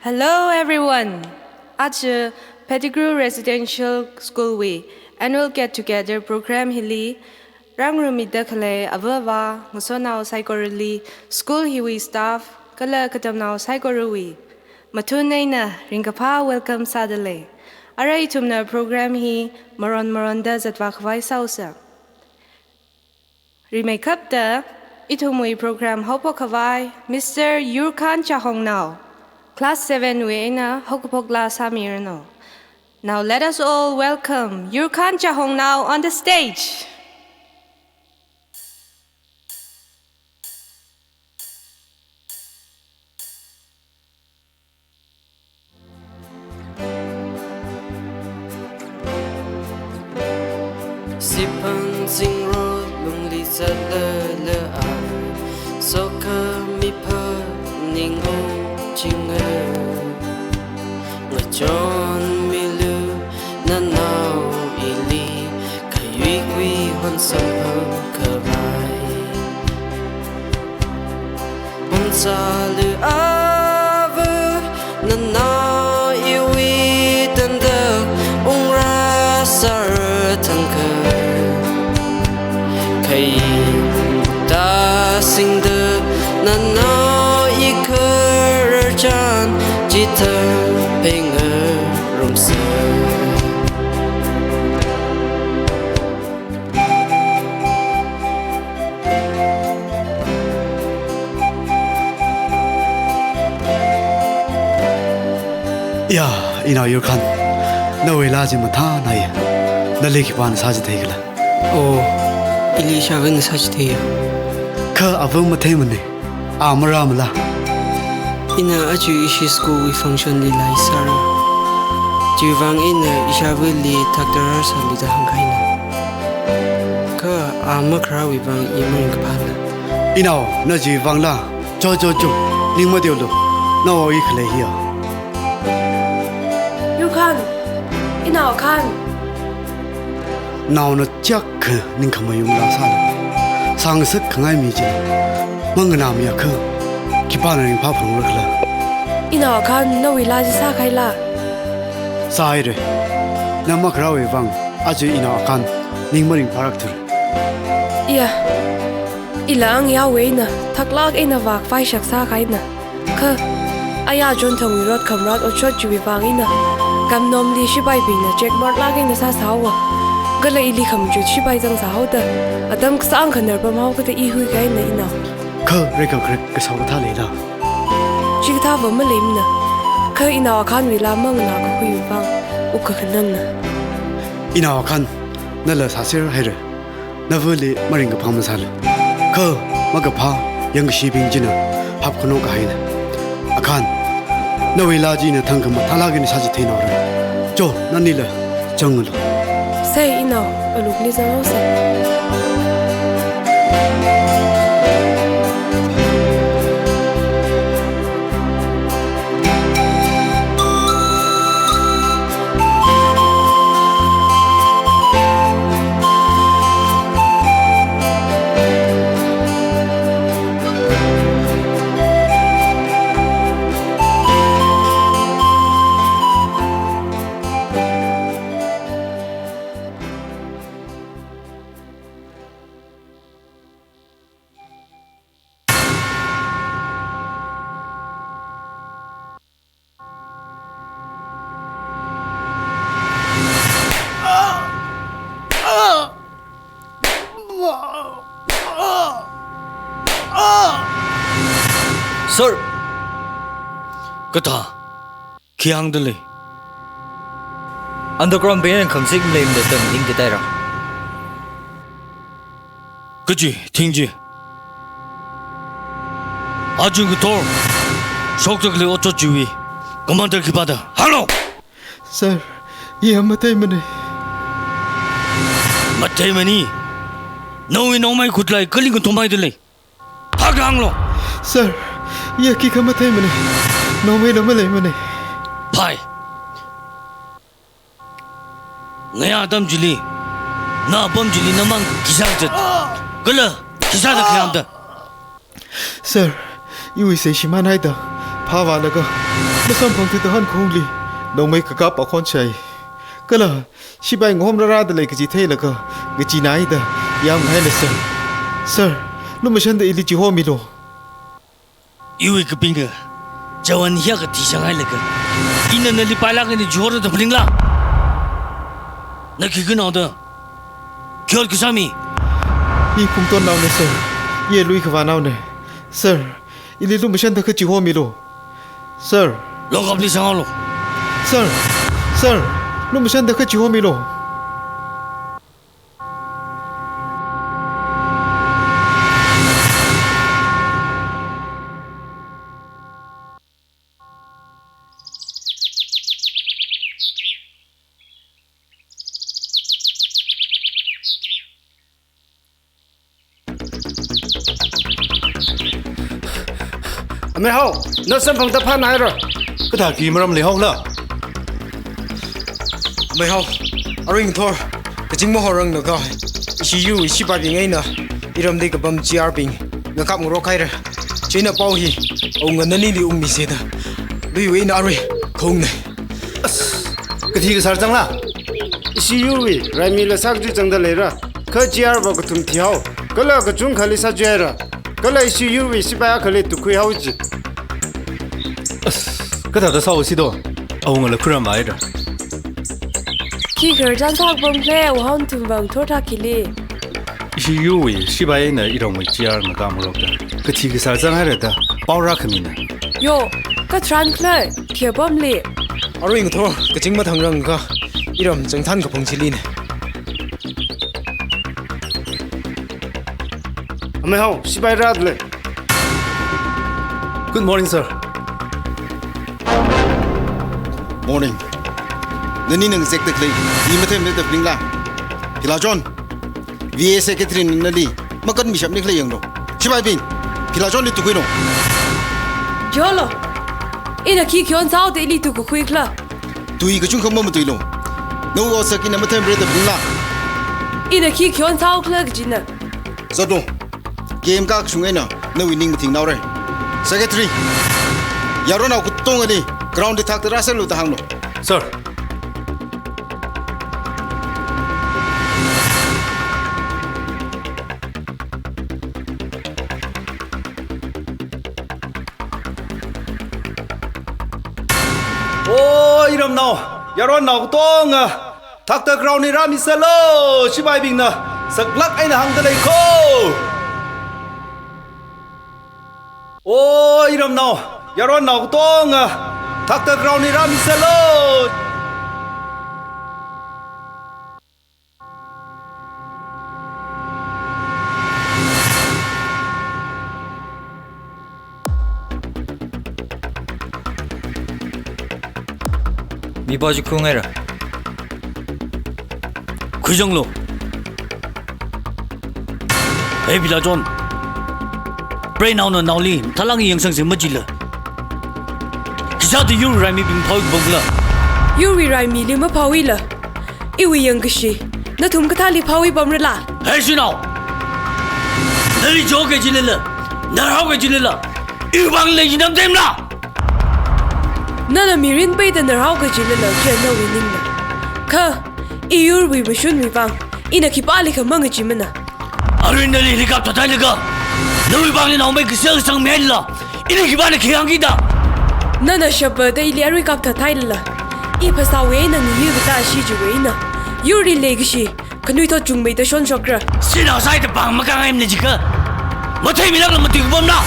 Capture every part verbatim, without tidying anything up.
Hello everyone. Aja Pettigrew Residential School wui annual get together program hili rāngarumida khalei avāva ngasotnao saikorali, school hiwui staff kala katamnao saikorawui mathun eina ringkaphā welcome sādalei. Arui ithumna program hi maron maronda zatvā khavai sāusa. Rimeikapta, ithumwui program haophok khavai Mister Yurkhan Chahongnao, class seven wui eina haokaphok laa sāmiranu. Now let us all welcome Yurkhan Chahongnao on the stage. Siphang zingrot lungli zatlala a, sokhami phaning ungchinga. Ngachonmilu nanao ili, khayuiwui hon samphang khavai. Pamsālu ava, nanao iwui tangda ungrāsāra thangkha. Khayin tāsingda nanao i kharar chān chithang phengarumsa. Ya, inao Yurkhan, nawui laa chi mathānai. Nali khipāna sāchitheikhala? Oh, ili ishāvana sāchitheiya. Kha ava matheimana. A marāmala? Ina aja ishi school wui function lila ishāra. Chiwuivang ina ishāvali thaktarar sālu da hāngkahaina. Kha a makharāwui vang i maringkaphāna. Inao, na chiwuivangla? Cho, cho, cho. Ning mateolu. Nao i khalei hiya. Yurkhan. Inao Khan. Naona chak kha ning khamayumla sālu. Sāngasak khangai mi chi manganāmiakha, khipāna ringphāphalungra khala? Inao Khan, nawui laa chi sākahaila? Sāhaira. Na makharāwui vang aja inao Khan ning maringphālākthura. Iya. Ila ang yaowui eina thaklāk eina vākhavai shak sākahaina. Kha, aya Chonthangwui rot khamrat otshot chiwui vang eina, gamnomli shipaibingna check marklāk eina sāsāhaowa. Kala ili khamachut shipai zangsāhaoda, atam kasāngkha narpamhaokada i huikahaina inao. Kha, reikakharek kasā kathā leila? Chikathāva maleimana. Kha inao Khanwui laa manganā kahuiwui vang, wukkakhanangna. Inao Khan, nala sāserhaira. Navali maringkaphā masālu. Kha makaphā yangkashibing china hapkhanao kahaina. Akhan, nawui laa china thangkha mathālāk eina sāchitheinaora. Cho, nanila zangngalu. Sei inao, alukli zanghaosa. Sir! Kathā, khi hāngdalei? Underground band khamsik maleimada tam ning kataira. Kachi, thing chi. Aja ngathor shokda khalei otshot chiwui commander khipāda? Hānglu! Sir, iya matheimana. Matheimana? Nawui naomai khutlai kali ngathormidalei? Thakda hānglu! Sir, iya khikha matheimana. Naomaila maleimana. Phai. Ngayā atam chili, na apam chili namang khi sāzat, kala khi sāda khayamda? Sir, iwui sei shimānhaida, Hāvālaga, masamphangthuda hankhongli, nongmei kakap akhon shai. Kala, sipai ngahom rārada lei kaji theilaga, ngacheenaida, yāmhaila sir. Sir, lumashanda ili chihomilu. Iwui kapinga, Jawan hiya kathi shanghailaga, ina nali pailāk eina chihorada phaningla. Na khikha naoda, khi ot kasā mi? I Phungtonnaona sir, i lui khavānaona. Sir, ili lumashanda kha chihomilu. Sir. Lock-up li sanghaolu. Sir, sir, lumashanda kha chihomilu. Amei Hao, na samphangda phānāhaira. Kathāki maram leihaola? Amei Hao, arui ngathor, kaching mahorrangna kahai, ishi yurwui sipaibing eina iramli kapam G R bing ngakap ngarokhaira. Chieina pao hi awunga nanili ungmiseda, luiwui eina arui khaungnei. As, kathi kasār zangla? Ishi yurwui raimila sākachui zangda leira. Kha G R va kathum thihao, kala kachungkhali sāchuihaira. Kala ishi yurwui sipai akhali tukkhuihao ji. As, kathāda sāhaosi do? Awungala khuiramhaira. Khi khararchan sākapam khala, awui hao nathum vang thor thākili. Ishi yurwui sipai eina iramwui G R ngakap ngarokta, kathi kasār zanghaira da pao rākhamina. Yo, katharan khala, khi apamli? Arui ngathor, kaching mathangrang akha, iram Changthan kaphung chilina. Amei Hao, sipai rāda lei. Good morning, sir. Morning. Nani nang zek tek lei, i mathemda phaningla? Phila John, V A secretary na nali makanmishapni khala yanglu. Sipaibing, Phila John li tukkhuilu. Jolo. Ina khi khi ot sāhaoda ili tukkakhui khala? Tui kachungkha mamatuilu. Nawui otsak ina mathemrada phaningla? Ina khi khi ot sāhao khala kajina. Zatlu. Game kakashung eina nawui ning mathingnaora. Secretary, yaronnao katongali ground li thakta rāserlu da hānglu. Sir. O, iramnao, yaronnao katonga, thakta ground li rāmiserlu, sipaibingna saklāk eina hāngda lei kho. O, iramnao, yaronnao katonga, thakta ground li rāmiserlu. Mipā chi khuingaira. Khuizanglu. Hey, Phila John. Preinaona naoli thalang yangsangse majila. Khisāda yur raimibing phaowi pamla? Yurwui raimili maphaowila. Iwui yangkashi, nathum kathāli phaowi pamrala? Hey, shanao! Nali jokajilala, narhaokajilala, iwui vang lei jinam temla? Nana mirin peida narhaokajilala, kha nawui ningla. Kha, iyurwui mashunwui vang, ina khipālikha mangachimana. Arui nali ili kapthat hailaga, nawui vangli naomei kasā kasang mihaila, ili khipāna khi hāngkida? Nana shapa da ili arui kapthat hailala, i phasāwui eina ngayi kata shi chiwui eina, yurli leikashi khanuithot chungmeida shonshokra. Shanao sāida pāng makāngaimana jiakha, matheimilākla matuikapamla?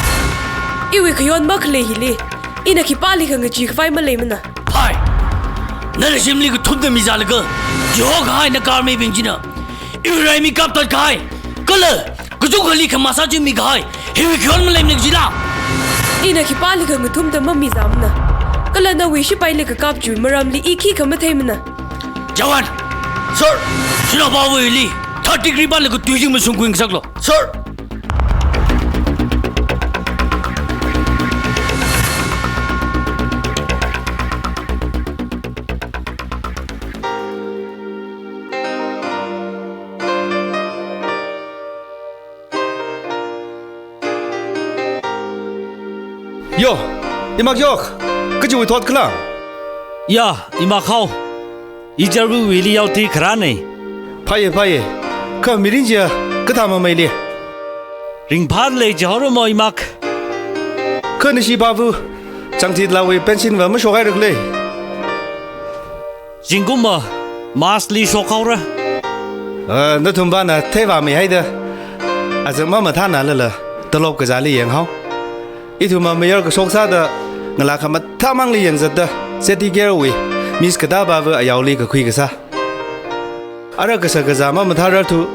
Iwui khayon makhalei hili, ina khipālikha ngachee khavai maleimana. Phai! Nana shimli kathumda mizālaga, chihokahai naga armybing china iwui raimi kapthat kahai, kala kachungkhali khamā sāchimikahai hiwui khayon maleimana jila? Ina khipālikha ngathumda mamizāmana. Kala nawui sipaili kakap chiwui maramli i khikha matheimana. Jawan! Sir! Shanao pāwuili third degree pānlaga tui chi mashungkhui ngasaklu. Sir! Yo! Imak Yok, kachiwui thot khala? Ya, Imak Hao. Ichāvawuili yaothui kharāna. Phāya, phāya. Kha mirin chiya kathā mameili? Ringphālei jihaora mo Imak. Kha nashi pāva, Changthit lawui pension va mashokhaira khala? Zingkumva March li shokhaora. Ah, nathum pāna theivāmeihaida, aja mamathānalala, talop kazāli yanghao. Ithumva mayar kashok sāda, ngalā khamathā mangli yangzatda, City Care wui Miss Katā pāva ayaoli kakhui kasā. Ara kashak kazā mamathārarthu,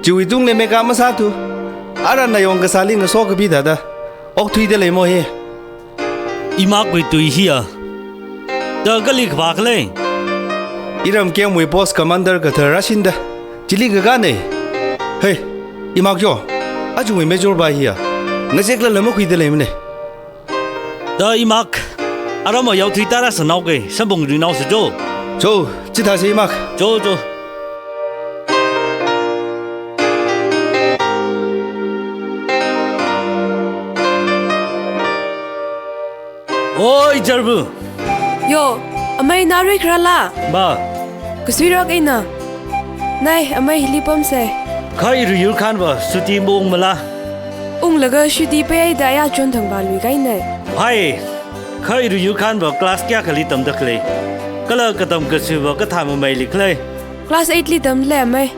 chiwui tungli meka masāthu, ara nayong kasāli ngaso kapi thāda, okthuida lei mo hi. Imakwui tui hiya, da kali kaphā khala? Iram camp wui post commander kathar rāshinda, chili kakāna. Hei, Imak Yok, ajawui major pā hiya, ngazeklala makhuida leimana. Da Imak, aramva yaothui tarāsānao ke, samphang rinao sa jo. Jo, chithāsa Imak. Jo, jo. Oi, Ichāva. Yo, amei na rui kharāla? Ma. Kasuirak eina. Nai, amei hili pamsa. Kha iruiyur khanva, suti maungmala? Unglaga suti peida ya chon thangva lui kahaina. Hai, kha iruiyur khanva class kayākhali tamda khala? Kala katam kashiva kathā mameili khala? Class eight li tamlei amei.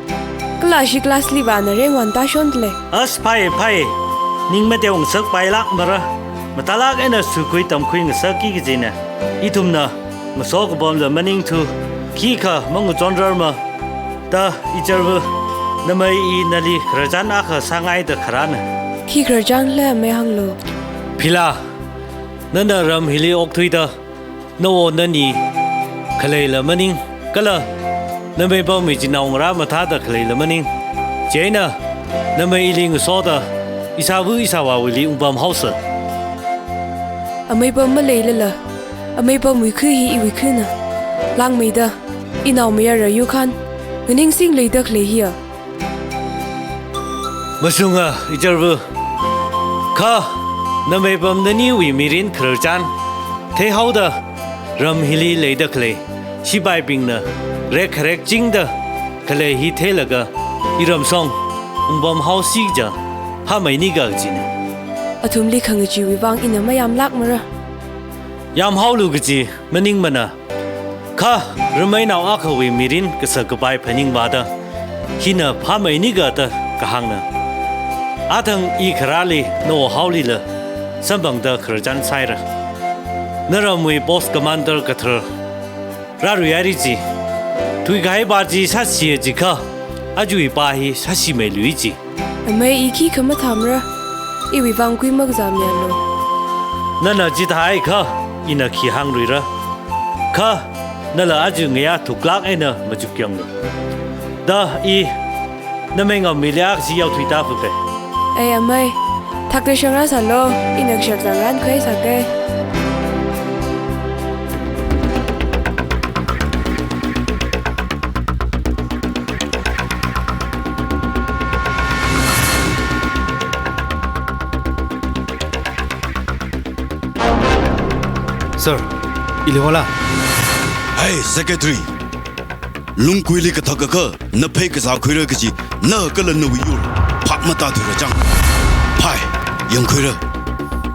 Kala ashi class li vāna rank one tāshonlei. As phāya, phāya. Ning mateongasak pailākmara. Mathālāk eina sukhui tamkhui ngasakki kajina. Ithumna, ngaso kapamla maningthu, khikha mangachonrarma. Da Ichāva, namei i nali khararchan akha sāngaida kharāna. Khi khararchan khala amei hānglu? Phila, nana ram hili okthuida, nawo nani khaleila maning, kala nameipamwui chinaongarā mathāda khaleila maning. Chieina, namei ili ngasoda, ishāva ishāvāwuili ungpamhaosa. Ameipam maleilala, ameipamwui khu hi iwui khuna. Langmeida, inao mayara yukhan, nganingsing leida khalei hiya. Mashunga, Ichāva. Kha, nameipam naniwui mirin khararchan theihaoda, ram hili leida khalei sipaibingna rekkharek chingda khalei hi theilaga, iramshong ungpamhaosi kaja phāmeinika kajina. Athumli khangacheewui vang ina mayamlākmara. Yamhaolu kaji maningmana. Kha, rameinao akhawui mirin kashak kapai phaningvāda, hina phāmeinika da kahāngna. Athang i kharāli nawo haolila samphangda khararchan sāhaira. Naramwui post commander kathar rāruihaira ji. Thuikahai pā chi sāshiya jikha, ajawui pā hi sāshimeiluiya ji. Amei i khikha mathāmara, iwui vang kui makazāmialu. Nana chithāhaiakha, ina khi hāngluira? Kha, nala aja ngayā thuklāk eina machukyanglu. Da i, namei ngammi liak chi yaothui tāphape. Ei amei, thakta shangrāsālu, ina kashak zangran khuisāke. Sir, ili hola? Hey, secretary. Lungkuili kathak akha, na phei kazā khuira kaji, na kala nawui yur, phap matāthuira chang. Phai, yangkhuira.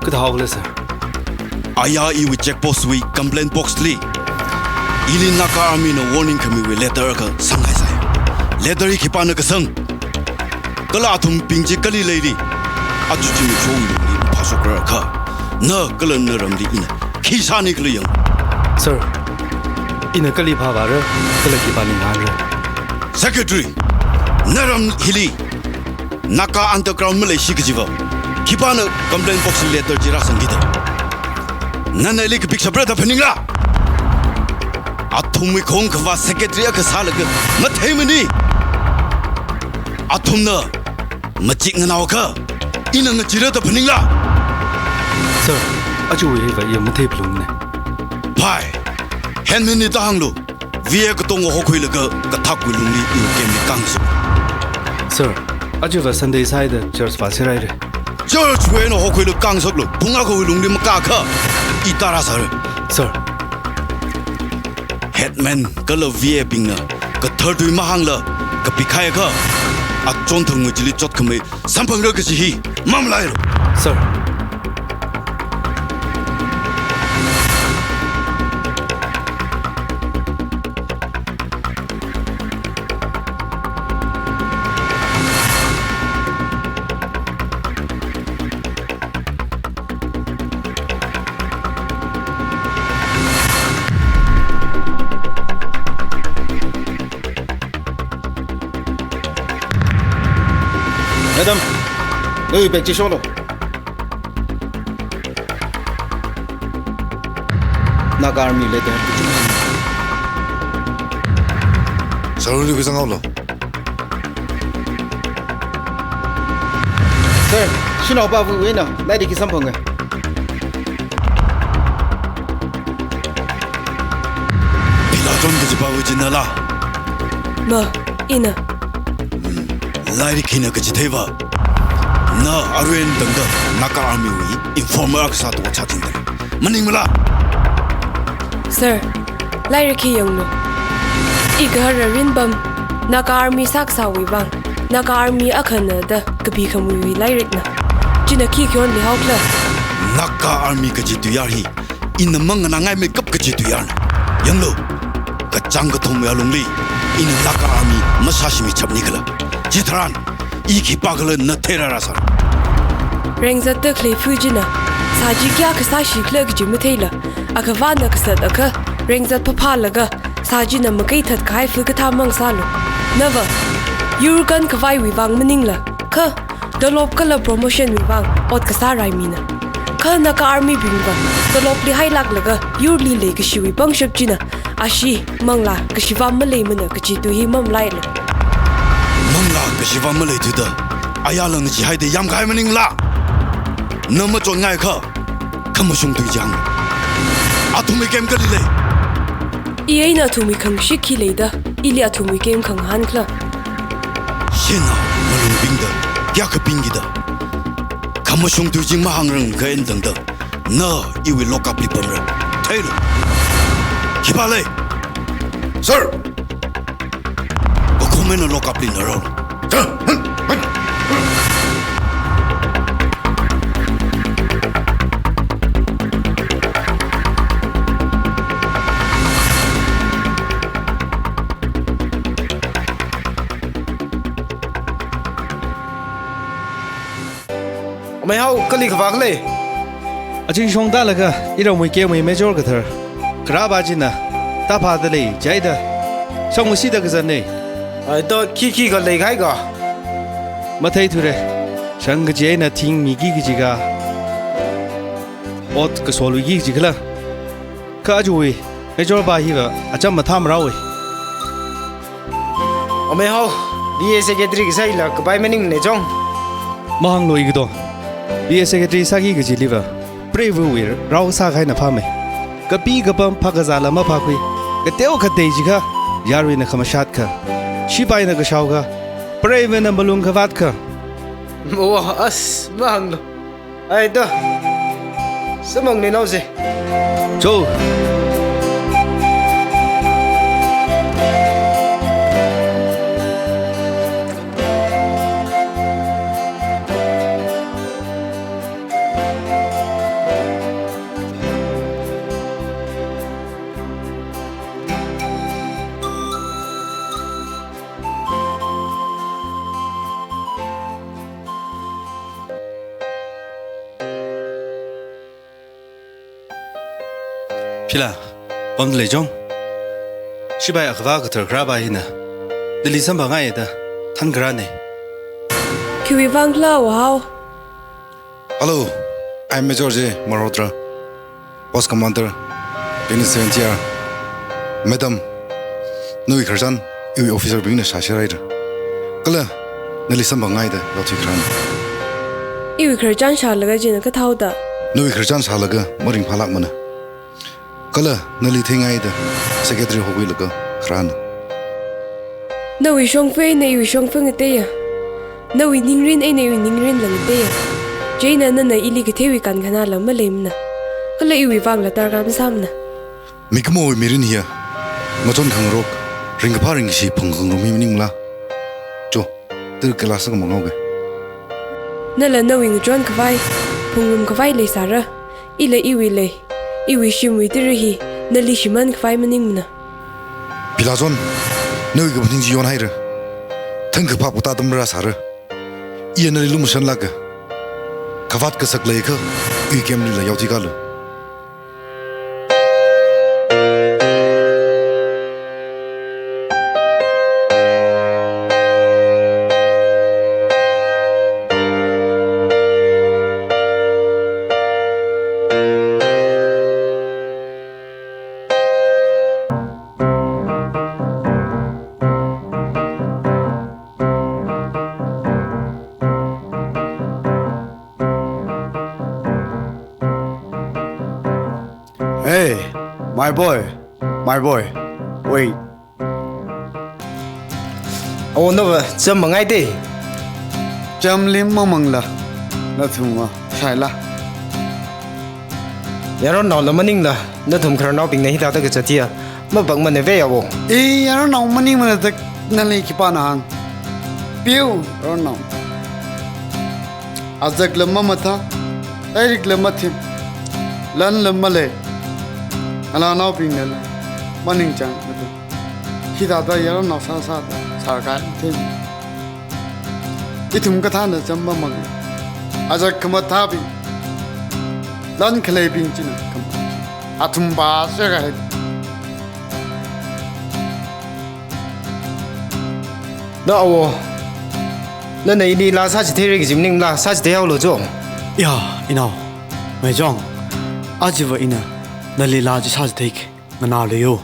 Kathā haokhala, sir? Aya iwui check post wui complaint box li, ili Naga Army na warning khamiwui letter akha sanghaisai. Letter hi khipāna kasang? Kala athumbing chi kali leili? Aja chi mashowui lungli phāshokra kha, na kala naramli ina khi sāni khala yang. Sir, ina kali phāvāra, kala khipā ninghanra? Secretary, naram hili Naga underground maleishi kajiva, khipāna complaint box li letter chi rāsangkida? Nana ili kapikshapra da phaningla? Athumwui khong khavā secretary akha sālaga matheimani. Athumna machik nganao kha, ina ngachira da phaningla? Sir, ajawui hiva i matheiphalungne. Phai, henmini da hānglu. V A katonga hokhuilaga kathakwui lungli iwui camp li kāngasaklu. Sir, aja va Sunday sāhaida church vāserhaira. Church wui eina hokhuilaga kāngasaklu, pung akhawui lungli makākha. Tara sir. Sir. Headman kala V A bingna kathar tui mahāngla kapikahai akha, achon thangwui chili chotkhamei samphangra kaji hi mamalailu. Sir. Madam, nawui bag chi sholo. Naga Army letter. Sir, uli kazang haolo. Sir, shanaopāwui eina lairik hi samphanga. Pilaton kajipāwui chi nala? Ma, ina. Lairik hina kachitheiva, na arui eina tangda Naga Army wui informer akha sāda otsak chingda, maningmala? Sir, lairik hi yanglu. I gahara rinpam, Naga Army sākasāwui vang, Naga Army akhana da kapikhameiwui lairikna. China khi khayonli haokhala? Naga Army kaji tuiyār hi ina manganāngai meikap kaji tuiyārna. Yanglu, kachāng kathumwui alungli ina Naga Army masāshimi chapni khala. Chitharan i khipākhala na theirāra sir. Rengzatda khalei fu china sā chi kayākha sāshikhala kaji matheila, akhavāna kasat akha rengzat phaphālaga sā china makaithat kahai fu kathā mang sālu. Nava yur kankhavaiwui vang maningla, kha tolop kala promotion wui vang ot kasā raimina. Kha Naga Army bingva tolopli hailāklaga yurli leikashiwui pangshap china ashi manglā kashiva maleimana kaji tui hi mamalailu. Manglā kashiva maleithuda ayarla ngacheehaida yamkahai maningla? Na machotngai akha, khamashung tui chi hānglu. Athumwui kem kali lei? I eina athumwui khangashik khi leida, ili athumwui kem khangahān khala? Shanao malungbingda kayākha pingkida, khamashung tui chi mahāngrang akha eina tangda, na iwui lock-up li pamra. Theilu. Khipā lei? Sir! Kakhum eina lock-up li na rālu. Sir! Amei hao, kali khavā khala? Achingshong tālaga iramwui camp wui major kathar kharāpā china tāphāda lei jihaida shongwuishida kazatna. Ai, to khikhi khalei kahai ka? Matheithura. Shang kaji eina thingmiki kaji ka, ot kasoluiki kaji khala? Kha ajawui major pā hiva acham mathā marao e. Amei hao, B A secretary kasāla kapai maningmana chong. Mahānglu ikato. B A secretary sāki kajiliva preiva̱wui rao sākahaina phāmei. Kapi kapam phākazāla maphākhui. Kateo katei jikha, yaruina khamashatkha, shipaina kashaokha, preiva̱na malung khavātkha. Wa, as, mahānglu. Ai, to. Samphangna naosa. Cho. Phila, pamda lei chong. Shipai akhavā kathar kharāpā hina nali samphangngaiya da thankharāna. Khiwui vang khala, Wahao? Hello, I'm Major J Malhotra, Post Commander, Unit seven T R. Madam, nawui khararchan iwui officer bingna shāserhaira. Kala nali samphangngaida yaothui kharāna. Iwui khararchan shālaga china kathāhaoda? Nawui khararchan shālaga maringphālākmana. Kala nali theingaida secretary hokhuilaga kharāna. Nawui shongfa eina iwui shongfa ngateiya. Nawui ningrin eina iwui ningrinla ngateiya. Chieina nana ili katheiwui kankhanāla maleimana. Kala iwui vangla darkar masāmana. Mikumowui mirin hiya ngachon khangarok, ringkaphā ringkashi phungkhangarum hi maningla. Cho, tara kala sākhamang haoke. Nala nawui ngachon khavai, phungrumkhavai leisāra. Ila iwui lei, iwui shimwui tara hi nali shimānkhavai maningmana. Pilazon, nawui kaphaning chi yonhaira. Thangkha phap kata atam rāsāra. Iya nali lumashanlāka. Kavāt kasak leiakha, ui camp lila yaotikalu. Hey, my boy, my boy, wait. Awo, nava cham mangai de. Chamli mamangla, nathumva shaila. Yaronnaola maningla, nathum khararnaobingna hithāda kazat hiya mapakmana ve awo. Eh, yaronnao maningmana da nali khipāna hāng? Piu, yaronnao. Azakla mamathā, lairikla mathim, lanla malei, ngalānaobingnala maningchāng mathim. Hithāda yaronnao sāsāda sārkai mathim. Ithum kathāna cham mamang. Azak khamathābing, lan khaleibing china khamathā. Athum pāshakahai. Da awo, nana ili laa sāchitheira kaji maningla, sāchitheihaolu jo. Ya, inao. Maijong, ajava ina nali laa chi sāchitheike, nganālu yo.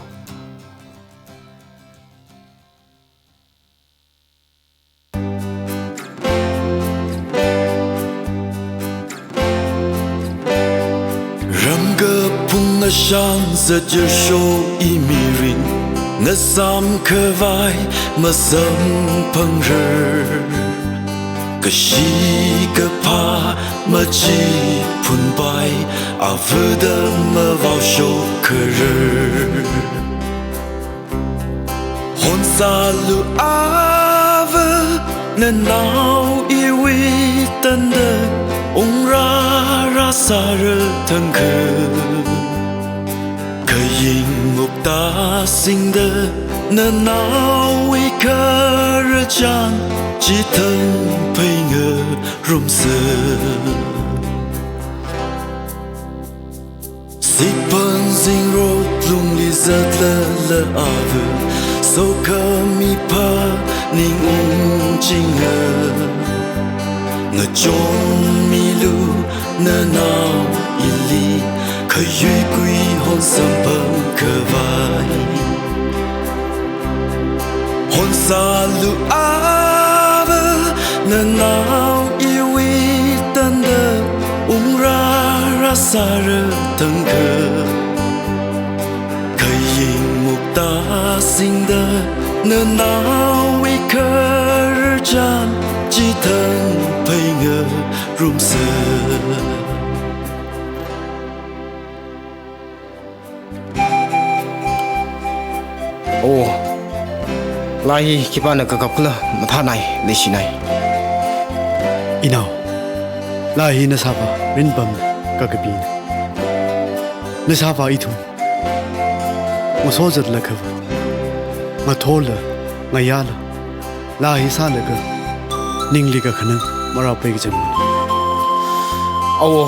Ramkaphung ashang zat yarsho imirin, ngasamkhavai masamphangra. Kashi kaphā machiphunpai, avāda mavaoshokharar. Honsālu ava, nanao iwui tangda ungrāra sāra thangkha. Khaying mukta singda, nanaowui khararchan chithang pheingarumsa. Siphan zingrot lungli zatlala ava, sokhami phaning ungchinga. Ngachonmilu nanao ili, khayuikui hon samphangkhavai. Honsālu ava, nanao iwui tangda ungrāra sāra thangkha. Khaying mukta singda, nanaowui khararchan chithang pheingarumsa. Oh, laa hi khipāna kakap khala mathānai, leishinai. Inao, laa hi nasāvā ringpam kakapina. Nasāvā ithum masot zatlakhava, ngathorla, ngayāla, laa hi sālaga ningli kakhanang marāpai kachang. Awo,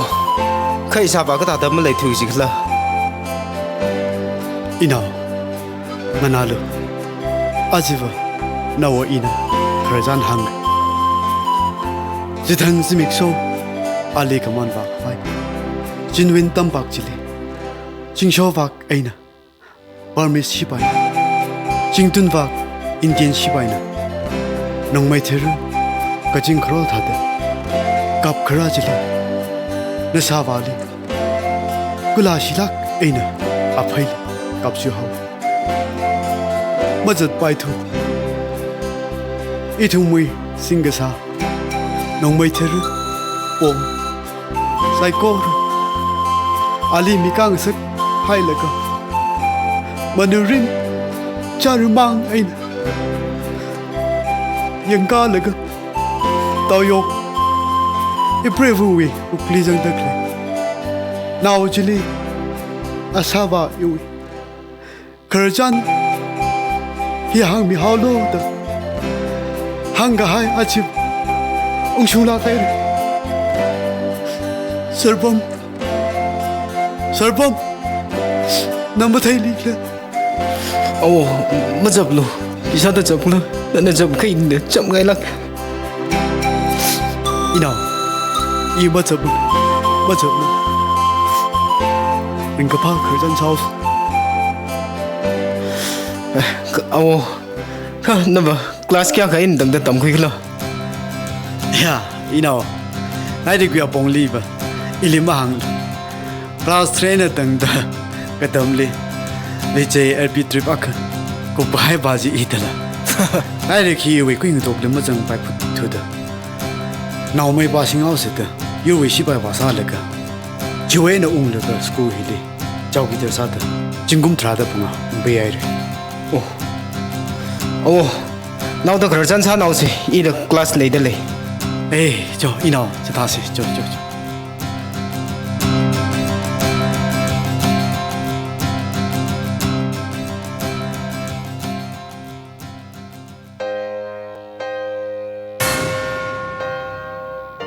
kha ishāvā kathāda maleithuiki jikhala? Inao, nganālu. Ajava naowa ina khararchan hānga. Chithang zimiksho ali kaman vākhavai, chinwui tampak chili, chingsho vak eina Burmese shipai, chingtun vak Indian shipaina nongmei theira kaching kharo thāda kapkharā chili, nasāvāli kula shilāk eina apheili kapchuihao. Mazatpaithu, ithumwui singkasā nongmei theira pom saikora Ali mi kangasak hailaga, manurin charimang eina yangkalaga, taoyok ipreivawui wukli zangda khalei nao chili asāva iwui khararchan hi hāngmihaolu da hāngkahai aja ungshunglāk haira. Sarbom, Sarbom, na matheili khala? Awo, machaplu. Ishāda chaplu. Nana chapkhaida chapngailāk. Inao, i machaplu, machaplu. Ringkaphā khararchan sāhaosa. Eh, kha, awo, kha nava class kayākha eina tangda tamkhui khala? Ya, inao, lairikwui apongli va ili mahāng. Class three eina tangda katamli Vijay L P trip akha kupkahai va chi i dala. Lairik hi iwui kuingatokli mazangpai phut thuda, naomeipā singhaosa da yurwui sipai vāsālaga, chiwui eina unglaga school hili chowkidar sāda zingkum tharāda phangā ungpaihaira. Oh. Awo, naoda khararchan sānaosa, ila class leida lei. Eh, cho, inao, chithāsa, cho, cho, cho.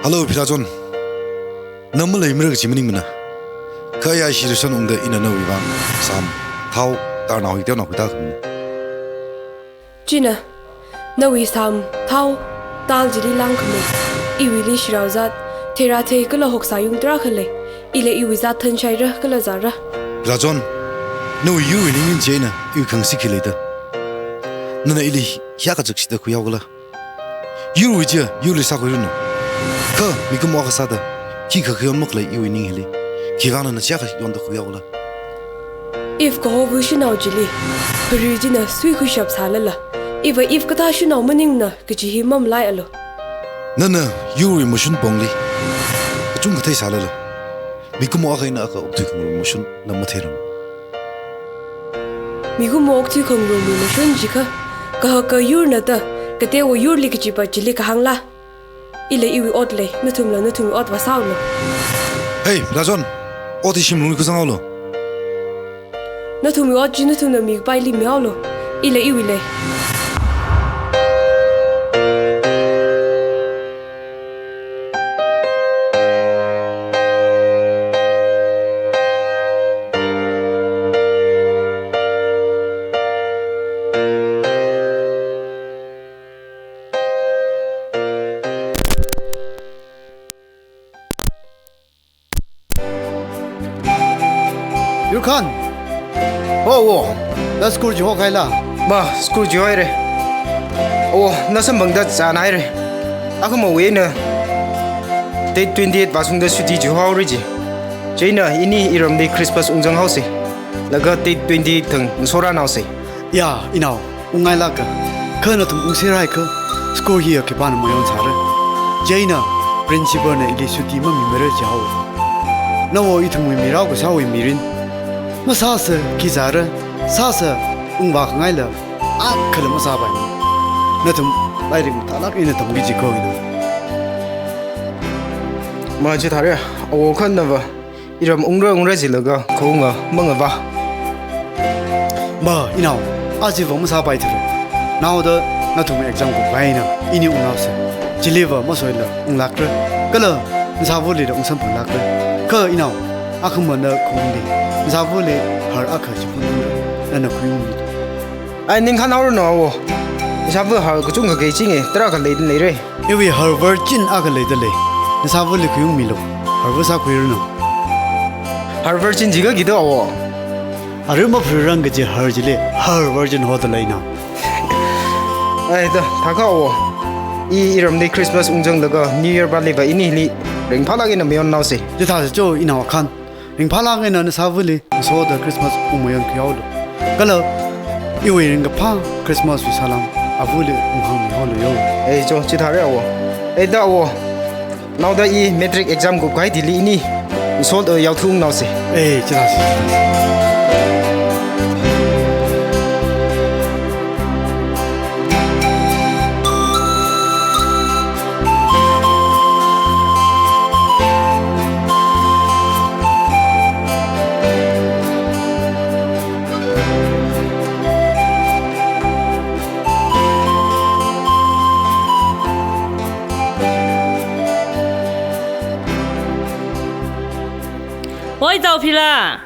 Hello, Phirāchon. Na maleimara kaji maningmana. Kha ya shi rashan ungda ina nawui vang sām, thao, dālnao hi teonao khuida khamana. China, nawui sām, thao, dāl chili langkhamei. Iwuili shiraozat, theirāthei kala hoksā yung tarākha lei. Ila iwui zat thanshaira kala zāra. Phirāchon, nawui yurwui ningin chieina iwui khangasak khi leida? Nana ili hiyākha chakshida khuihao khala? Yurwui chiya yurli sākhuiranu. Kha mikumo akha sāda, khikha khayon makhalei iwui ning hili, khiwui vang nana chiyākha yonda khuihao khala? Eve kaho vāshinao chili, khari china suikhuishap sālala, iva Eve kathā shinao maningmana kaji hi mamalaialu. Nana yurwui mashun pongli kachungkha theisālala, mikumo akha eina akha okthui khangarumwui mashun lam matheiranu. Mikumo okthui khangarumwui mashun chikha, kahaka yurna da, kateowa yurli kajipa chili kahāngla. Ila iwui ot lei, nathumla nathumwui ot vāsāhaolu. Hey, Phirāchon, ot hi shimlungli khuisanghaolu. Nathumwui ot chi nathumna mikapaili mihaolu. Ila iwui lei. Yurkhan. Oh, oh. Na school chi hokhaila? Ma, school chi hoira. Oh, na samphangda chānhaira. Akhama wena date twenty-eight vāshungda suti chi hohaora ji. Chieina ini iramli Christmas ungzanghaosa. Laga date twenty-eight thang ngasorānaosa. Ya, inao. Ungngailāka, kha nathum ungserhaiakha, school hiya khipāna mayon sāra. Chieina, principal na ili suti mamimara jihaowa. Nawo ithumwui mirao kasāwui mirin. Masāsa khi zāra, sāsa ungvā khangaila, akhala masāpai. Nathum lairik mathālāk eina tamki jiko ina. Ma chithāra, awo kha nava iram ungra ungra jilaga khaunga mangava. Ma, inao, aja va masāpaithura. Naoda nathum exam kupkahaina, ini unghaosa. Chiliva masoila unglākra. Kala, nasāvali da ungsamphanglākra. Kha inao, akhama na khaungli, nasāvali har akha chiphun ungra, nana khuiungmi. Ai, ningkhān haoranu awo. Ishāva har kachungkha kei chinge, tarākha leida leira. Iwui har virgin akha leida lei. Nasāvali khuiungmilu. Har va sākhuiranu. Har virgin jiakha kida awo? Arui mapharirang kaji har chili har virgin hoda leina. Ai da, thākha awo. I iramli Christmas ungzanglaga New Year pāli va inili ringphālāk eina mayonnaosa. Chithāsa cho inao khan. Ringphālāk eina nasāvali ngasoda Christmas ungmayon khuihaolu. Kala, iwui ringkaphā Christmas wui salām avali unghāngmihaolu yo. Ei, cho, chithāra awo. Ei da awo. Naoda i matric exam kupkahai thili ini Salt, uh, yaothunaosa. Eh, chila. Oi, Taophila.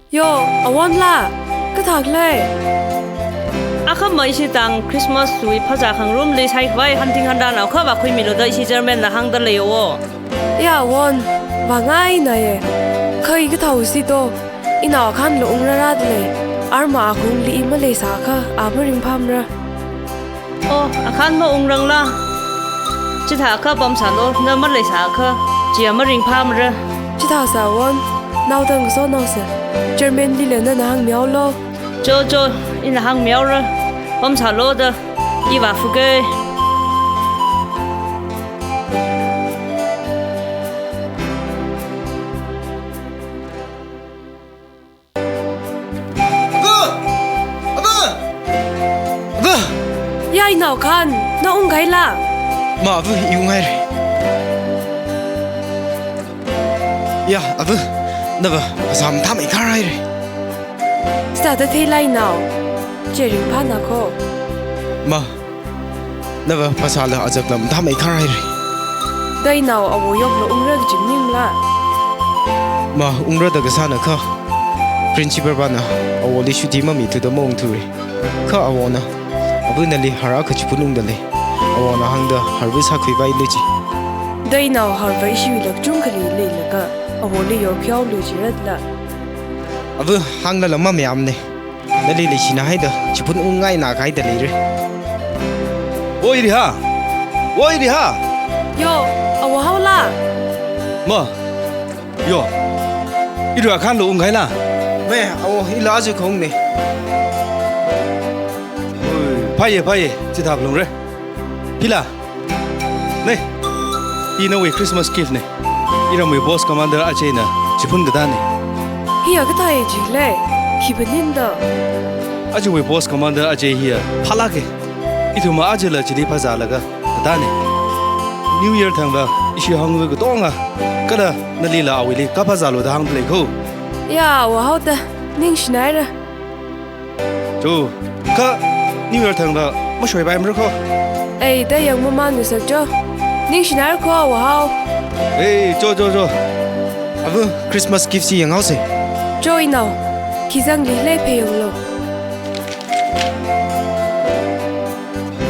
Yo, awon la. Kathak lei. Akhama ishi tang Christmas wui phazā khangarumli saikhavai hunting hanranao kha vākhuimilu da ishi chairman na hāngda leiyo. Ya, awon. Vāngaina ye. Kha i kathao si to. Inao Akhanla ungrarada lei. Arma akhungli i maleisākha, a maringphāmara. Oh, Akhan maungrangla. Chithākha pamsālu, na maleisākha, chi a maringphāmara. Chithāsā awon, naodang sonaosa. Chairman lila nana hāngmihaolu. Cho, cho, ina hāngmihaora. Pamsālu da, i vāfuke. Ava! Ava! Ava! Ya, inao Akhan, na unghaila? Ma, ava, i unghaira. Ya, ava, nava phasā mathāmeikharhaira. Sāda theila inao, chi ringphāna kho. Ma, nava phasāla azakla mathāmeikharhaira. Da inao awo yokla ungra kaji maningla? Ma, ungrada kasāna kha. Principal pana awoli chuti mamithuda maungthura. Kha awona, ava nali har akha chiphun ungda lei. Awona hāngda harva sākhuipaili ji. Da inao harva ishiwui lāk chungkhali leilaga, awoli yorkhuihaolu jiratla? Ava hānglala mamayāmana. Nali leishina haida, chiphun ungngaina kahaida leira. Oi Riha! Oi Riha! Yo, awo haola? Ma, yo, iru Akhanla unghaila? Ma, awo, ila aja khaungna. Oi, phāya, phāya, chithā phalungra. Phila, nei, hi nawui Christmas gift na. Iramwui post commander Ajayna chiphun katāna. Hiya kathāya jilei, khi phaninda? Ajawui post commander Ajay hiya phālāka. Ithumva Ajayla chili phazālaga katāna. New Year thangva ishi hangva katonga, kala nalila awuili kaphazālu da hāngda lei kho. Ya, awo haoda, ningshinaira. Cho, kha New Year thangva mashoipaimara kho. Ei, da yangmamān ngasakcho. Ningshinaira kho, awo hao. Ei, cho, cho, cho. Ava, Christmas gift chi yanghaosa. Cho inao, khi zangli lei phei yanglu.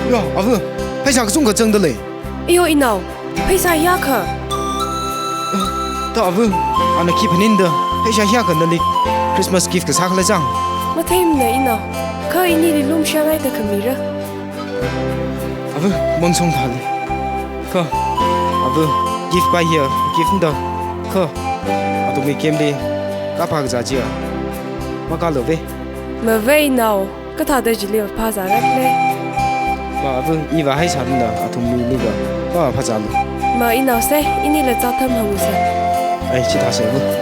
Yo, ava, pheisā kachungkha zangda lei. Iyo inao, pheisā hiyākha? Da ava, ana khi phaninda, pheisā hiyākha nali Christmas gift kasā khala zang? Matheimana inao, kha inili lumshang haida khamira. Ava, mangsong thāli. Kha, ava, gift pā hiya, gift da. Kha, athumwui camp li kaphā kazā chiya. Makālu ve. Mavei inao, kathāda chili phazāra khala? Ma, ava, i vāhaisālala, athumli nika, ma, phazālu. Ma, inaosa, inila zātham hāngusa. Ai, chithāsa, ava.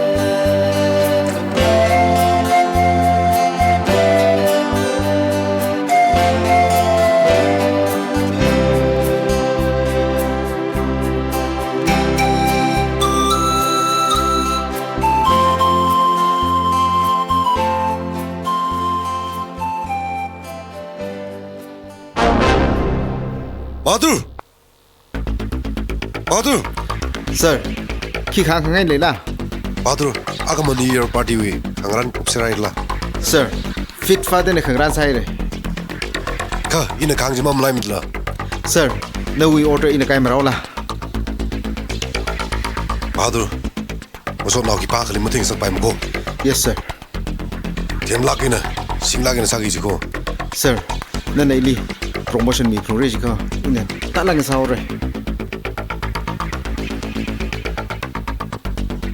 Bahadur! Bahadur! Sir, khi khangkhangai leila? Bahadur, akhama New Year party wui khangarān kupserhaila? Sir, fit fadena khangarān sāhaira. Kha, ina khangji mamalaimidala? Sir, nawui order ina kaimaraola? Bahadur, masotnao khipākhali matheingasakpaimana kho. Yes, sir. Themlāk eina, singlāk eina sāki ji kho. Sir, nana ili promotion miphungra jikha, ina tālāk eina sāhaora.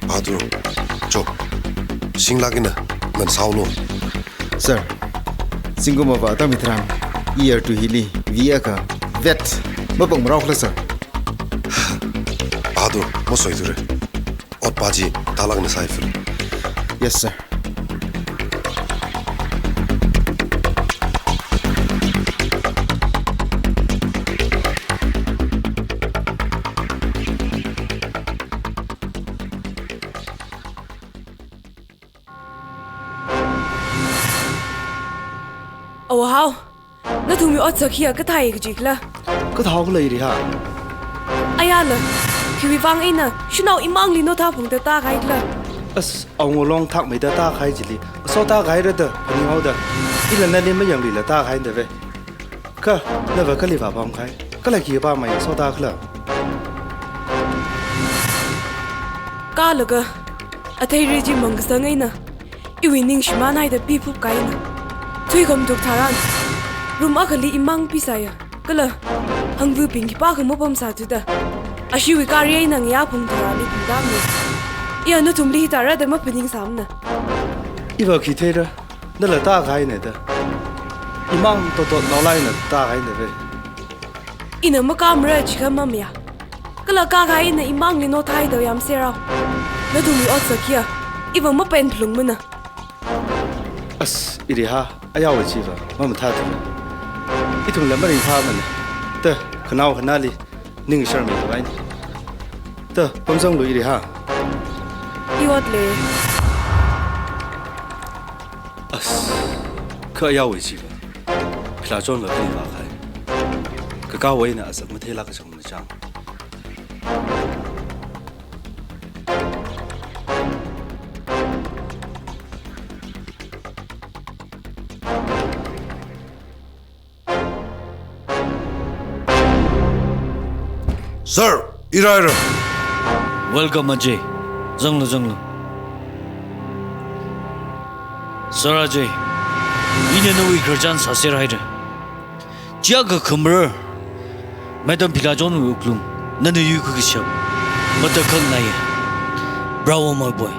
Bahadur, cho, singlāk eina nana sāhaolu. Sir, zingkumva atam hitharan, year two hili, V A kha, vet, mapangmarao khala, sir. Bahadur, masoithura. Ot Paji, talak na saifil. Yes, sir. Awahao, nathumwui otsak hiya kathāi kajikhala? Kathāo khala Iriha? Ayala, khiwuivang eina shanao imangli naothā phungda tākahaikhala? As, awungolong thakmeida tākahai chili, aso tākahaira da phaninghaoda, ila nali mayanglila tākahaida ve. Kha, nava kali vāpamkahai, kala khipā mai aso tākhala? Kalaga, athei ri chi mangkasang eina, iwui ning shimānhaida piphupkahaina. Thuikhamtuk tharan, room akhali imang pisāya, kala hangvabing khipākha mapamsāthuda, ashiwui gari eina ngayā phung tharali phungtāmi. Iya nathumli hithāra da maphaningsāmana. Iva khi theira, nala tākahaina da. Imang totot naolaina tākahaina ve. Ina makāmara chikha mamaya. Kala kakā eina imangli naothāhaida yamserao. Nathumwui otsak hiya, iva mapenphalungmana. As, Iriha, ayao chiva mamathāthu. Ithumla maringphāmana. Ta, khanao khanāli ningsharmi khavai ni. Ta, pamzanglu Iriha. Iwat le. As, kha ayao chiva. Philachonva kali vākahai. Kakao eina asak matheilāk kachang machang. Sir, Ira, Ira. Welcome, Ajay. Zanglu, zanglu. Sir Ajay, ina nawui khararchan sāserhaira. Chiakha khamrar, Madam Philachonwui wuklung, nana yuikhui kashap, matakhak naiya. Bravo, my boy.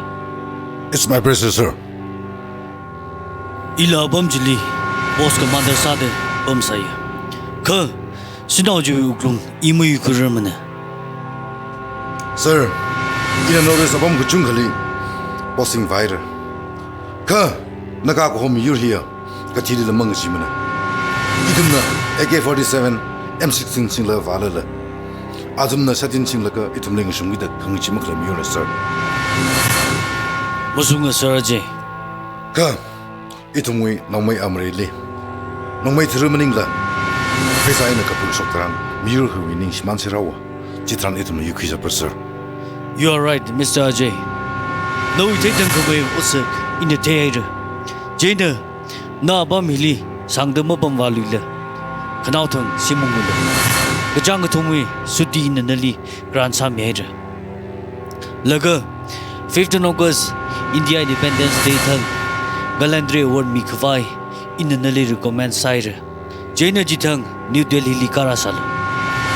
It's my pleasure, sir. Ila apam chili post commander sāda pamsāya. Kha, shanao chiwui wuklung i mayuikhuirarmana. Sir, ina North East apam kachungkhali posting vāhaira. Kha, Naga kaho miyur hiya, kathili lamang kachimana. Ithumna A K forty-seven, M sixteen singla vālala, athumna satin singlaga ithumli ngashungkida khangachee makhalei miyurna, sir. Mashunga, Sir Ajay. Kha, ithumwui Nongmei Amareili, Nongmei thara maningla, pheisā eina kaphut shok tharan, miyur hiwui ning shimānserhaowa. Chitharan ithumna yuikhuishapra, sir. You are right, Mister Ajay. Nawui theithang khavai otsak ina theihaira. Chieina, na apam hili sāngda mapamvāluila. Khanaothang shim unglu. Kachāng kathumwui suti ina nali grant sāmihaira. Laga, fifteen August, India Independence Day thang, Gallantry Award mikhavai ina nali recommend sāhaira. Chieina chithang New Delhili kara sālu.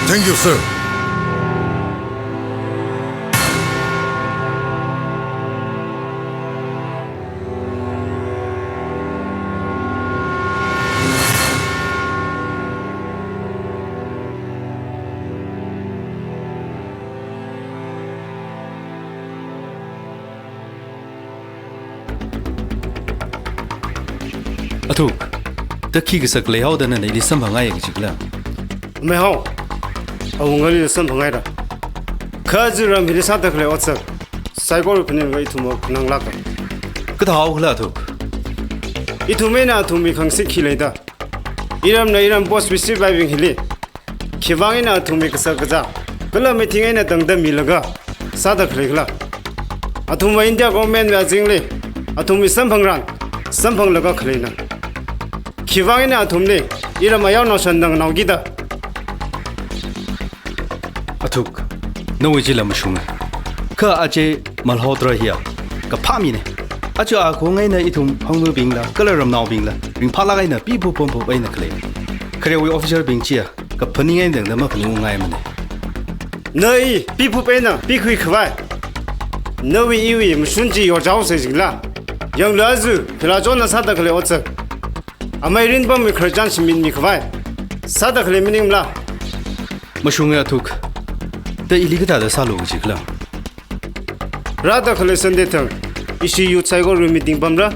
Thank you, sir. Athuk, ta khi kasak leihaoda nana ili samphangngaiya kajikhala? Amei hao, awungali samphangngaiya. Kha aja ram hili sāda khalei otsak saikora phaninglaga ithum phananglāka. Kathāhaokhala Athuk? Ithum eina athumwui khangashit khi leida, iramna iram post wui sipaibing hili khiwui vang eina athumwui kashak kazā kala meeting eina tangda milaga sāda khaleikhala? Athumva India government wui azingli athumwui samphangran samphanglaga khaleina. Khiwui vang eina athumli iram ayao naoshan nganāokida. Athuk, nawui chila mashunga. Kha Ajay Malhotra hiya kaphā mina. Aja akhong eina ithum hangvabingla kala ramnaobingla ringphālāk eina piphup pamphup eina khalei. Kharewui officer bing chiya kaphaning eina tangda maphaningungngaimana. Na i piphup eina pikhui khavai, nawui iwui mashun chi yorchao sāsingla. Yanglu aja Philachonna sāda khalei otsak, amei ringpamwui khararchan shimit mikhavai sāda khalei maningmala? Mashunga Athuk. Ta ili kathāda sālu kajikhala? Rāda khalei Sunday thang, ishi youth saikora meeting pamra.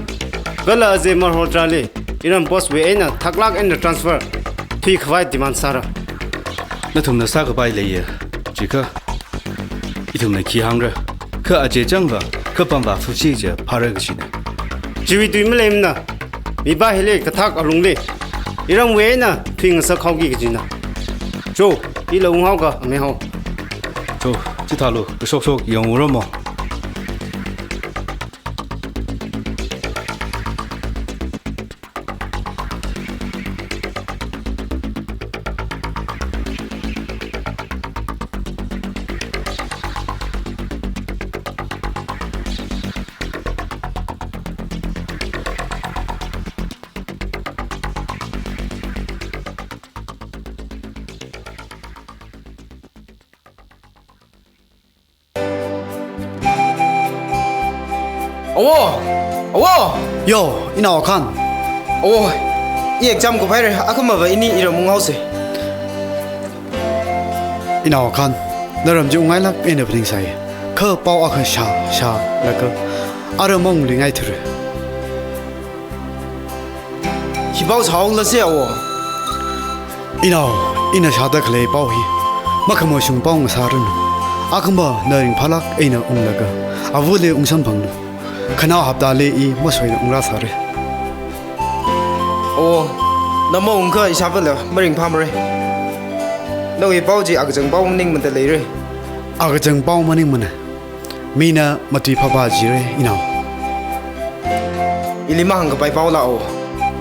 Kala Ajay Malhotra li iram postwui eina thaklāk eina transfer thuikhavai demand sāra. Nathumna sākapai leiya, chikha ithumna khi hāngra, kha Ajay changva, kha pamva fufsi chi phāra kachina. Chiwui tui maleimana, mipā hili kathak alungli iramwui eina thuingasak haoki kachina. Cho, ila unghaoka, amei hao. Cho, chithālu, kashokshok yangra mo. Awo! Awo! Yo, inao Akhan. Awo, i exam kuphaira, akhamava ini iram unghaosa. Inao Akhan, naram chi ungngailāk eina phaningsai. Kha pao akha shā, shālaga aram maungluingaithura. Hi pao sāhaolasa awo. Inao, ina shāda khalei pao hi makhamashung pao ngasāranu. Akhama na ringphālāk eina unglaga avali ungsamphanglu. Khanao haptali i masoina ungrāsāra. Awo, na maungakha ishāvāla maringphāmara. Nawui pao chi akachang pao maningmada leira. Akachang pao maningmana. Mina matuiphāpā jira, inao. Ili mahāngkapai paola awo.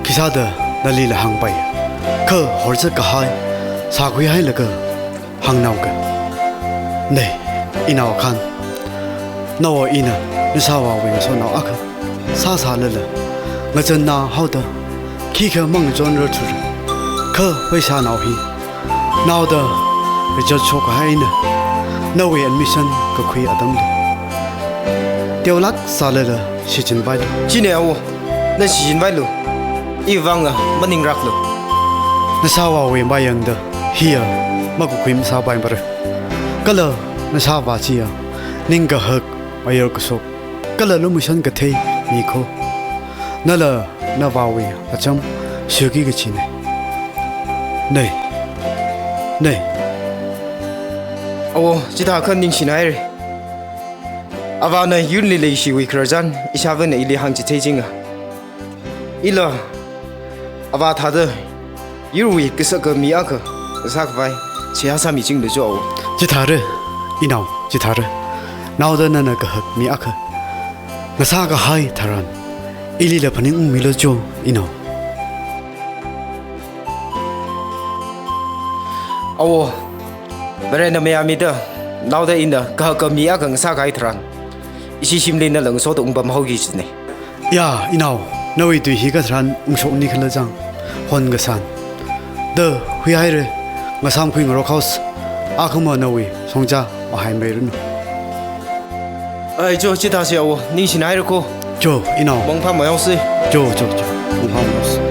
Khisāda nalila hāngpai? Kha horzak kahai sākhuihailaga hāngnaoka. Nei, inao Akhan. Naowa ina nashāvāwui ngasotnao akha sāsālala, ngachānnao haoda khikha mangachonrarthura. Kha pheisānao hi naoda result shokkahai eina nawui admission kakhui atamli teolāk sālala shichinpailu. Chine awo, na shichinpailu. Iwui vangla maningrāklu. Nashāvāwui mayangda hiya makakhui masāpaimara. Kala nashāvā chiya ning kahak mayar kashok kala lumashan kathei mikho. Nala navāwui acham shuiki kachina. Nei, nei. Awo, chithākha ningshinaira. Avāna yurli leishiwui khararchan ishāvāna ili hāngchithei jinga. Ila avā thāda yurwui kasaka mi akha ngasākhavai seihā sāmichingda cho awo. Chithāra, inao, chithāra. Naoda nana kahak mi akha ngasākahai tharan ilila phaningungmilu cho, inao. Awo, Varena mayāmida naoda ina kahaka mi akha ngasākahai tharan ishi shimli nala ngasoda ungpamhaoki kachina. Ya, inao, nawui tui hi katharan ungshokni khala chang, hon kasān. Da, huihaira, ngasāmkhui ngarok haosa, akhama nawui shongza mahaimeiranu. Ai, cho, chithāsa awo, ningshinaira kho. Cho, inao. Mangphāmei haosa. Cho, cho, cho. Mangphāmei haosa.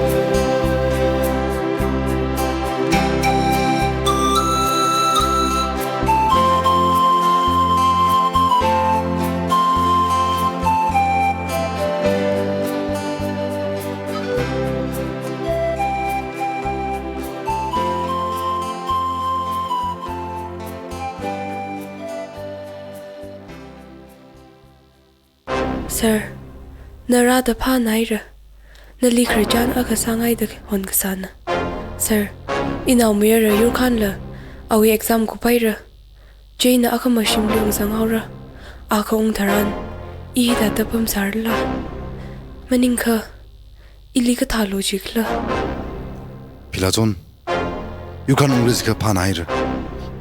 Sir, na rāda phānaira. Nali khararchan akha sāngaida hon kasāna. Sir, inao mayara Yurkhanla awui exam kuphaira. Chieina akhama shimli ungzanghaora. Akha ungtharan i hithāda pamsārala? Maningakha ili kathālo jikhala? Philachon, Yurkhan ungri jikha phānaira.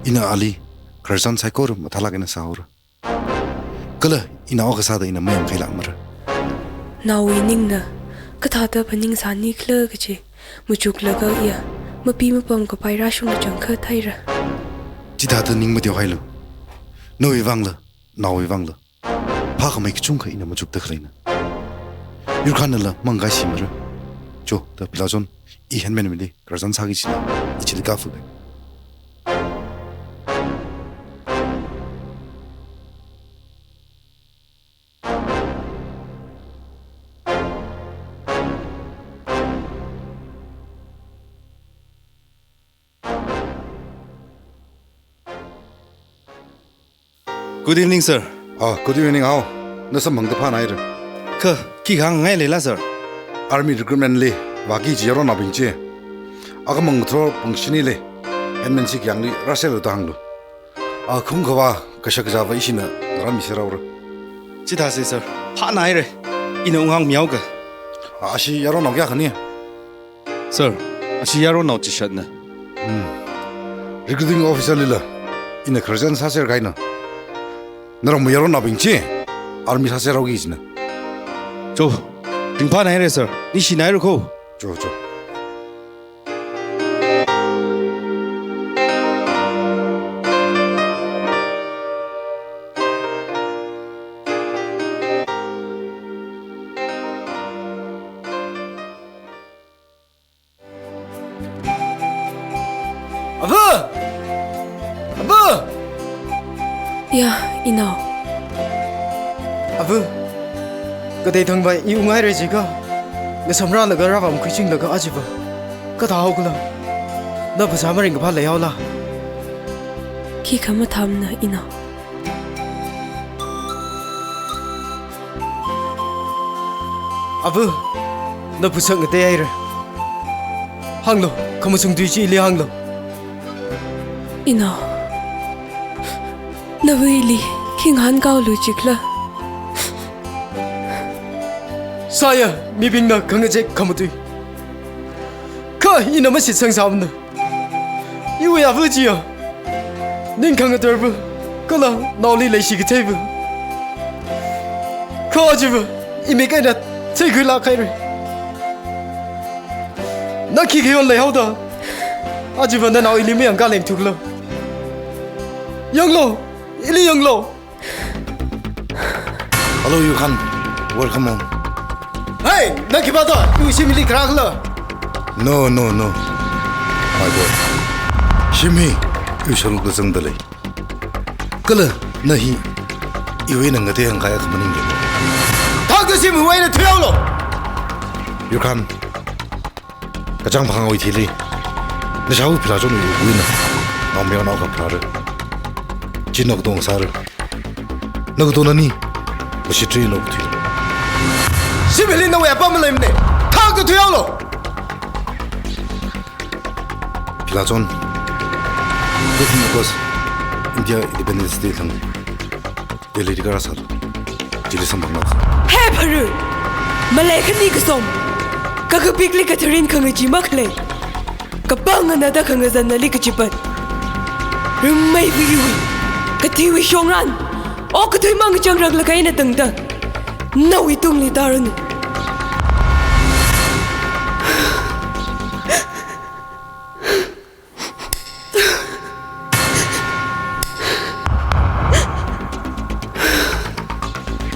Ina ali khararchan saikora mathālāk eina sāhaora. Kala inao akha sāda ina mayangkhailākmara. Naowui ningna kathāda phaningsānikhala kaji machuklaga iya mapi mapam kapai rāshung kachangkhat haira. Chithāda ning mateohailu. Nawui vangla, naowui vangla phākhamei kachungkha ina machukda khaleina. Yurkhannala mangkashimara. Cho, da Philachon, i handmaidli khararchan sāki kachila, i chili kafuda. Good evening, sir. Ah, good evening, Hao. Na samphangda phānāhaira. Kha, khi hāngngai leila, sir? Army recruitment li vāki kaji yaronnaobing chi. Akhamang ngathor pung shinili, Headman chi kayāngli rāserlu da hānglu. Ah, khaung khavā kashak kazāva ishina ngarān miserhaora. Chithāsa, sir. Phānāhaira. Ina unghāngmihaoka. Ah, ashi yaronnao kayākhana? Sir, ashi yaronnao chishatna. Hmm. Recruiting officer lila ina khararchan sāser kahaina. Naramva yaronnaobing chi army sāserhaoki kajina. Cho, ringphānāhaira, sir. Ningshināhaira kho. Cho, cho. Ava! Ava! Ya, inao. Ava, katei thangvai i unghaira jiakha, ngasamrālaga rāvāmkhuichinglaga achiva kathāhaokhala? Na phasā maringkaphā leihaola? Khikha mathāmana, inao. Ava, na phasā ngateihaira. Hānglu, khamashung tui chi ili hānglu. Inao, nava ili khi ngahānkaolu jikhala? Sāya, mibingna khangachek khamatui. Kha ina mashitsangsāmana. Iwui ava chiya ning khangatarva, kala naoli leishi katheiva. Kha achiva, imik eina theikhuilāk haira. Na khikha yon leihaoda achiva nanao ili mayangkhaleng thukhala? Yanglu, ili yanglu. Hello, Yukhan. Welcome home. Hey, na khipā to? Iwui shimli kharā khala? No, no, no. My boy. Shim hi iwui shanglukla zangda lei. Kala na hi iwui eina ngatei hāngkahai akha maningla. Thakda shimwui eina thuihaolu. Yukhan. Kachāng phangāwui thili, nashāwui Philachonwui wuina naomayarnao akha pharāra. Chi na katong sāra. Na katong nani, mashitri na kathui. Shimli nawui apam maleimana. Thakda thuihaolu. Philachon, fifteen August, India Independence Day thang Delhi li karāsālu. Chili samphanglu. He pharu! Malei khani kasom, kakapikli katharin khangachee makhalei, kapangana da khangazanali kachipat, rāmeiva iwui kathiwui shongran, okathui mang chāngranglaga eina tangda nawui tungli tāranu.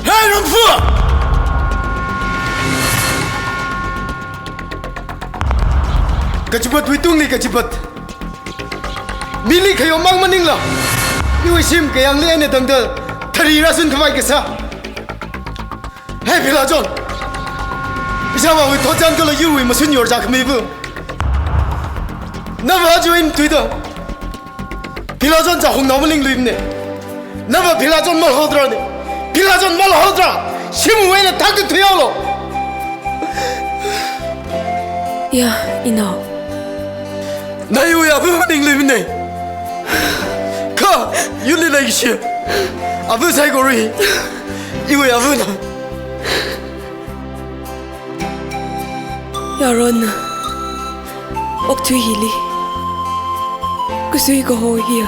Hey, Ramfu! Kachipatwui tungli kachipat. Mili khayomang maningla, iwui shim kayāngli eina tangda thari rāsunkhavai kasā. Hey, Philachon! Ishāvāwui thotchan kala yurwui mashun yorchā khamiva, nava aja eina thuida Philachon chahungnao malingluimana. Nava Philachon malhaothara ni. Philachon malhaothara. Shimwui eina thakda thuihaolu. Ya, inao. Na iwui ava maningluimana. Kha, yurli leikashi ava saikora hi iwui avana. Yaronna, okathui hili kasui kaho hiya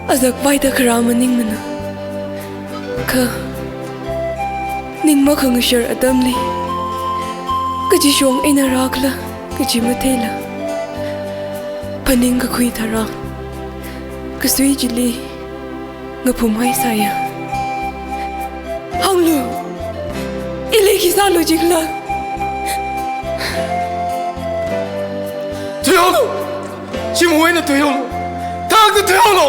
azak vaida kharā maningmana. Kha, ning makhangashar atamli, kachi shong eina rākhala kaji matheila, phaningkakhui tharan, kasui chili ngaphumhaisāya. Hānglu, ili khi sālu jikhala? Thuihaolu! Shimwui eina thuihaolu! Thakda thuihaolu!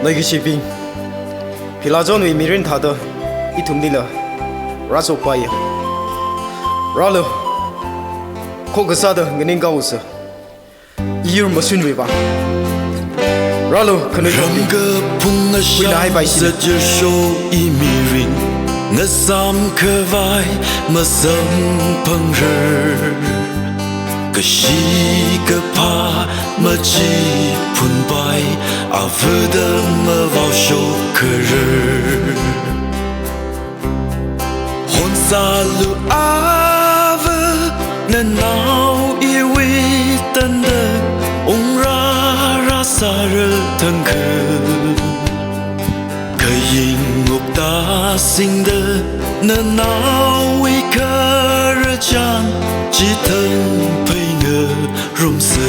Leikashibing, Philachonwui mirin thāda ithumlila rāshokpaiya. Rālu, khokha sāda nganingkaosa, iyur mashunwui vang. Rālu, khanuithotbing. Rāmkaphung huina haipai shina. Ngashamzat jirsho i mirin, ngasam khavai masamphangra. Kashi kaphā machiphunpai, avāda mavaoshok kharar. Honsālu ava, nanao iwui tangda ungrāra sāra thangkha. Khaying ngokta singda, nanaowui khararchān chithang phei ngarumsa.